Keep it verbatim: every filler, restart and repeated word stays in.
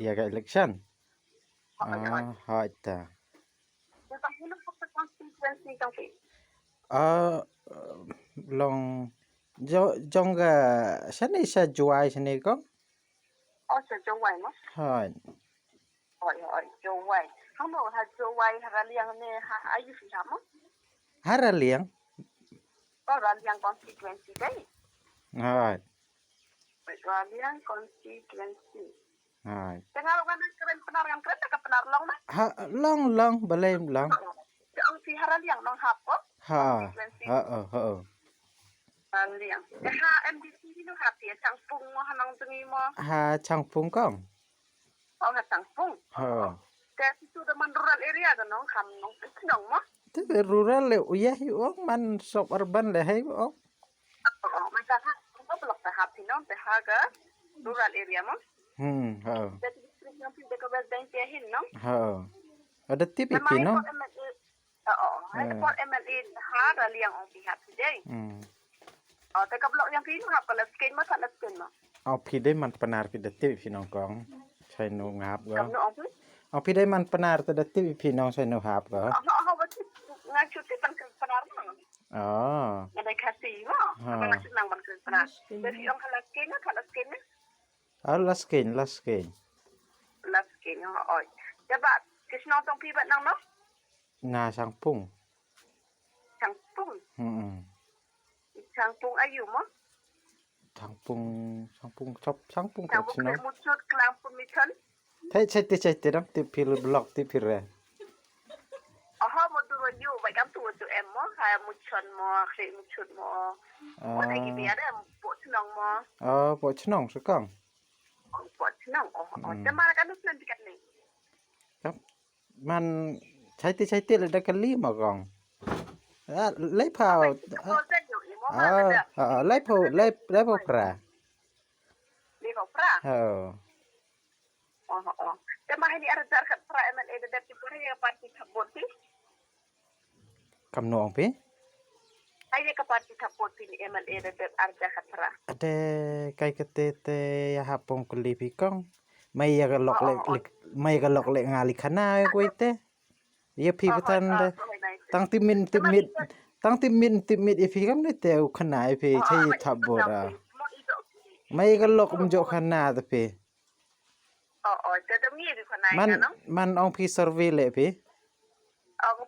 Ïa ka election. Hooid, hooid. Ah, hooid ta. Ïa ka hynriew ka constituency jong phi. Ah, long jo-, jong ka shane sha Jowai shane kong. Oh, sha Jowai mo? Hooid. Hooid, hooid, Jowai. Hangno ha Jowai ha Raliang ne ha aïu phi hap mo? Ha Raliang. Oh, Raliang constituency dei. Hooid. Raliang constituency. Hooid. Te nga ruh ngan kren Pnar, ngan kren da ka Pnar long na? Ha, long, long, balei long. Te ong phi ha Raliang nong hap ko? Ha. Constituency. Ha, ha, ha. Raliang. Te ha M D C hi nong hap, ha Changpung mo, ha Nongdngi mo? Ha Changpung kong. Oh, ha Changpung. Ha. Te phi tu da man rural area ka nong, kham nong nong mo? Te rural le u ïa hi ong, man suburban le hi ong. Oh, oh, man ta ha, ko block ta ha phi nong, te ha ka rural area mo? Hmm, ha. Te district nong phi da ka West Jaintia hi nong? Ha. Ada tip ïa phi nong? Oh, oh, hai por M L A ha Raliang ong phi hap phi dei. Hmm. Oh, te ka block jong phi nong hap ka la skein mo, ka la skein mo? Oh, phi dei man Pnar phi da tip phi nong kong. Shano nga hap ko. Kam no ong phi? Oh, phi dei man Pnar te da tip phi nong shano hap ko. Oh, oh, oh, ba tip nga shu tip ban kren Pnar mo. Oh. Nga dei Khasi mo. Ha. Ba nga shu nang ban kren Pnar. Te phi ong ka la skein mo, ka la skein mo? Ah, la skein, la skein. La skein, oh, oi. Te ba, ki shnong jong phi ba nang no? Nga Changpung. Changpung. Hmm. Changpung aïu mo? Changpung, Changpung chop, Changpung chop shnong. Changpung Mutchut, Klang Pun Mithon. Thei, thei, thei, thei, dang tip phi le block tip phi re. Aha, mo duro yu, ba kam tu tu em mo, ha Mutchon mo, Khri Mutchut mo. Mo dei ki bia de, po chnong mo. Oh, po chnong sukang. Po chnong, oh, oh. Hmm. Te mara ka nus nan dikat ni. Kap. Man, chaiti, chaiti le da kali ma kong. Ah, lai pha. Ah, ah, lai pha, lai, lai pha pra. Lai pha pra? Oh. Oh, oh. Te ma hani ar hajar khat pra M L A da dep ki pura ïa party thap vote ti? Kam no ong phi? Ai ïa ka party thap vote ti ni M L A da dep ar hajar khat pra. Ade kai kate te ïa hap pong kuli phi kong. Mai ïa ka lok le, mai ïa ka lok le nga li khana ko ite. Ïa phi patan de. Tang ti min ti mit. Tang ti min ti mit ïa phi kam ne te u khana ïa phi chai thap bora. Mai ïa ka lok mjok khana te phi. Oh, oh, te dam ngi di khana. Man, man ong phi survey le phi. Ong